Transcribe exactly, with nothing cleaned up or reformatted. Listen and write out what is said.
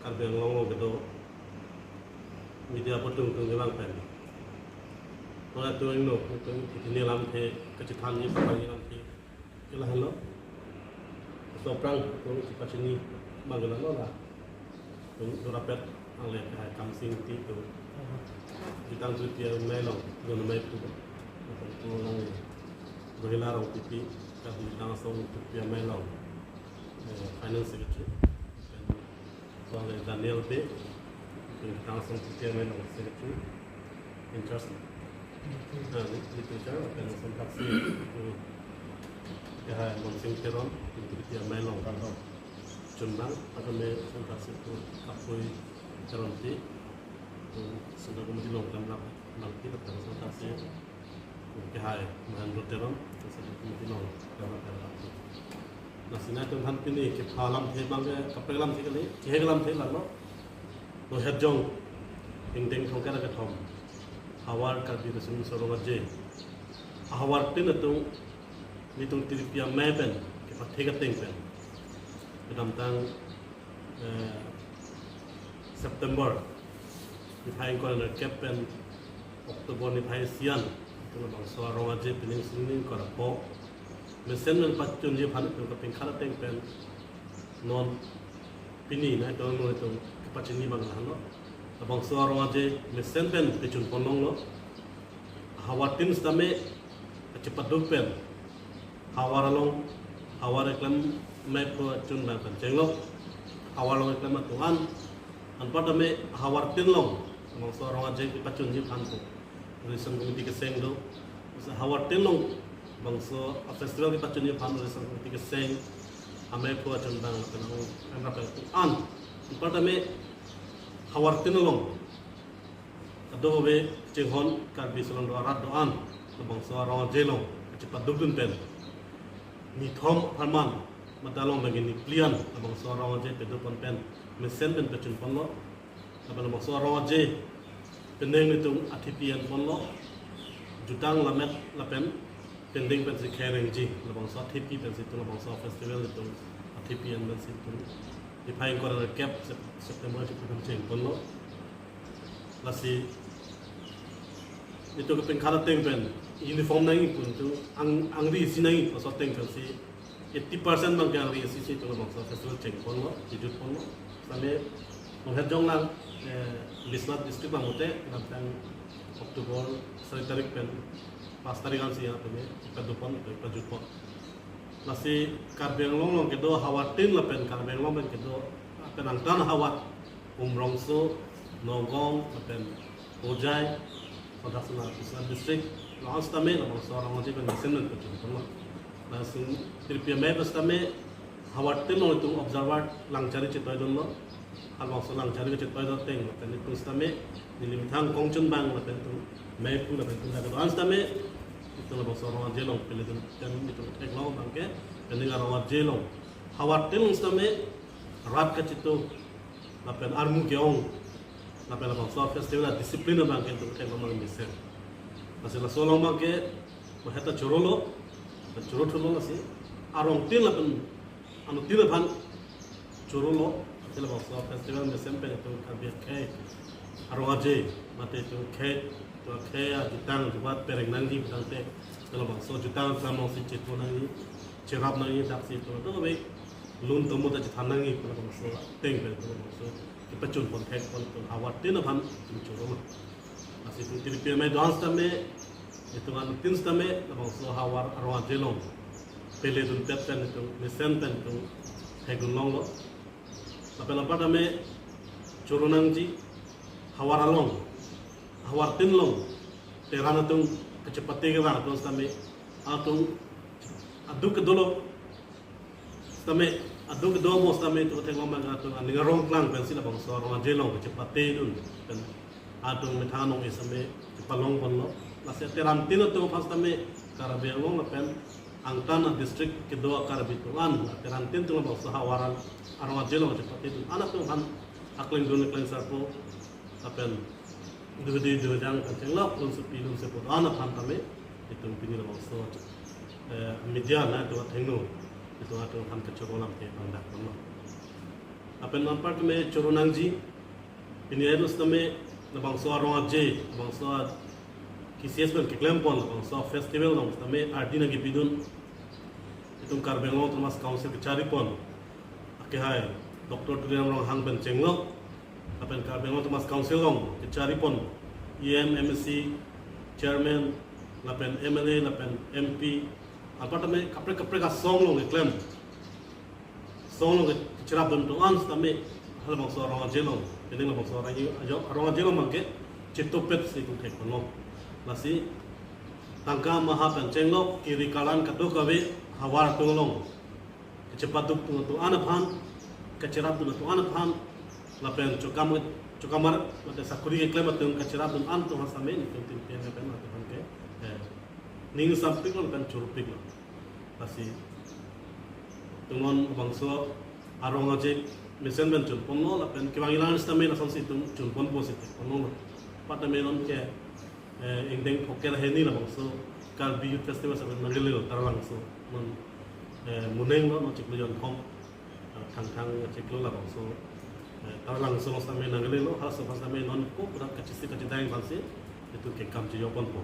Karbi Anglong along kedo media apatum tung kelang pen, non atum ingno tung pini lamthe kachethanji, pini lamthe ke lahenlo. Laso aphrang tung chepachini abang ke lahelo la, tung durapet angle Kehai Kamsing Ingti tung Jutang Titiamai along, Jutang Amei pu, tung along Rohila Rongpipi, Jutang Asong Titiamai along, eh, Finance Secretary. Tung le Daniel Bey, Jutang Asong Titiamai along Secretary in charge, ah, Literature, lapen lason thaksi, tung Kehai Monsing Teron, tung Titiamai along chunbang, lapen lason thaksi tung Kapui Teronpi, tung Central Committee along Klemrap Langpi, lapen lason thaksi tung Kehai Mahendra Teron, tung Central Committee along Klemrap Langpi. Lasi nangtum aphan pini kepha lamthe abang ke, kaprek lamthe kali, kehek lamthe lahelo. Lohei Jong, ingdeng thomkep ra kethom, Havar Karbi Riso Nimso Rong Aje, ahavartin atum, nelitum Tiripi Amei pen kepathe ateng pen, kedamtang, eh, September niphai ingkoi ra nerkep pen October niphai isi an, itum labangso arong aje pining sini ingkoi ra pho mesen pen pachunji aphan itum kapingkhat ateng pen, non pini nangtum itum kepachini abang lahelo. Labangso arong aje mesen pen pachun pon longlo. Ahavartin sitame kachepaduk pen, havar along, havar keklem amei aphu achun abang pen chenglo. Havar along keklem atum an, anparta me ahavartin along labangso arong aje kepachunji aphan pu Organization Committee keseng do. Lasi ahavartin along labangso a-festival kepachunji aphan Organization Committee keseng, amei aphu achun abang lapen ang, ang rapel atum an, anparta me ahavartin along kadokave chinghon Karbi Anglong do arat do-an labangso arong aje along kachepadukdun pen, nithom apharman, mate along abang ke niphli an labangso arong aje paduk pon pen, mesen pen pachun ponlo. Lapen labangso arong aje penang nelitum athepi en ponlo. Jutang lammet lapen pending pensi khei rengji, labangso athepi pensi itum labangso festival itum athepi en pensi itum niphai ingkoi ra nerkep Sep-, September chepudam cheng ponlo. Lasi itum kapingkhat ateng pen uniform nangji pu, itum ang, angri isi nangji pu laso ateng pensi eighty percent abang ke angri isi si itum labangso festival cheng ponlo, kejut ponlo. Sitame Lohei Jong lang, eh, Biswanath district abang pute, kedamtang October sari tarik pen pas tarik ansi ya pen, eh, paduk pon, pajut pon. Lasi Karbi Anglong along kedo ahavartin lapen Karbi Anglong pen kedo, lapen angtan ahavar, Umrongso, Nagaon, lapen Hojai, ladak sona Biswanath district, lason sitame labangso arong aje pen mesen pen pachun ponlo. Lasi Tiripi Amei pen sitame ahavartin along itum observer langchari chetoidunlo. Halabangso langchari kachetoidun ateng, lapen itum sitame neli methang kongchun abang lapen itum amei aphu lapen itum dak do-an sitame, itum labangso arong aje along peledun pen itum theklong abang ke, penang arong aje along, ahavartin along sitame rat kacheto, lapen armu ke-ong, lapen labangso festival a-discipline abang ke itum theklong abang mesen. Lasi laso along abang ke, maheta chorolo, choro thulo lasi, arongtin lapen anuttin aphan chorolo, lasi labangso festival mesen pen itum Karbi akhei arong aje, mate itum khei, itum akhei ajutang jubat pereng nangji putangte, labangso jutang tram alongsi cheto nangji, cherap nangji, daksi itum do ave, lun tomo ta chethan nangji pu labangso ateng pen itum labangso kepachun pon thek pon itum ahavartin aphan itum chorolo. Lasi itum Tiripi Amei do-an sitame, itum anuttin sitame labangso ahavar arong aje along peledun pet pen itum mesen pen itum thekdun longlo. Lapen anparta me choro nangji, havar along, ahavartin along teran atum kachepate kevang atum sitame, atum aduk kedolo sitame, aduk kedo mo sitame itum theklong abang atum aning arong klang pensi labangso arong aje along kachepatedun pen atum methang anong-e sitame chepalong ponlo. Lasi terantin atum aphan sitame, Karbi Anglong lapen angtan a-district kedo a-Karbi atum an, terantin atum labangso ahavar arong aje along kachepatedun an atum aphan aklengdun aklengsarpo lapen duhdi duhjang pen chenglok lun supi lun sepo do-an aphan tame itum pini labangso, eh, media nangtum athengno itum atum aphan kachoro lamthe pangdak ponlo. Lapen anparta me choro nangji, pini airus tame labangso arong aje, labangso a-K C S pen keklem pon, labangso festival along tame ardi nangkepidun itum Karbi Anglong Autonomous Council kachari pon akehai Doctor Tuliram Ronghang pen chenglok, lapen Karbi Anglong Autonomous Council along kachari pon E M, M A C, chairman, lapen M L A, lapen M P, anparta me kaprek kaprek asong along keklem, asong along kecherap dun atum an tame halabangso arong aje along, pini labangso arong aje, arong aje along mangke chetupet si itum thek pon lo. Lasi tangka maha pen chenglok, kiri kalan kadokave havar atum along kachepaduk dun atum an aphan, kacherap dun atum an aphan, lapen chokam, chokamar, lapen sakuri keklem atum kacherap dun an atum ha same itum tin pen pen atum aphan ke, eh, ning sampik lo lapen churupik lo. Lasi itum non labangso arong aje mesen pen chun pon lo, lapen kevang ilang sitame lasonsi itum chun ponpo si thek pon lo. Anparta me non ke, eh, ingdeng phoker hini labangso Karbi Youth Festival sitame nangkele lo Taralangso. Non, eh, Moneng lo, non chiklo jonthom, eh, Thangthang chiklo labangso, eh, Taralangso lo sitame nangkele lo, halaso aphan sitame non ko pura kachisi kachidang aphansi itum ke kam chejok ponpo.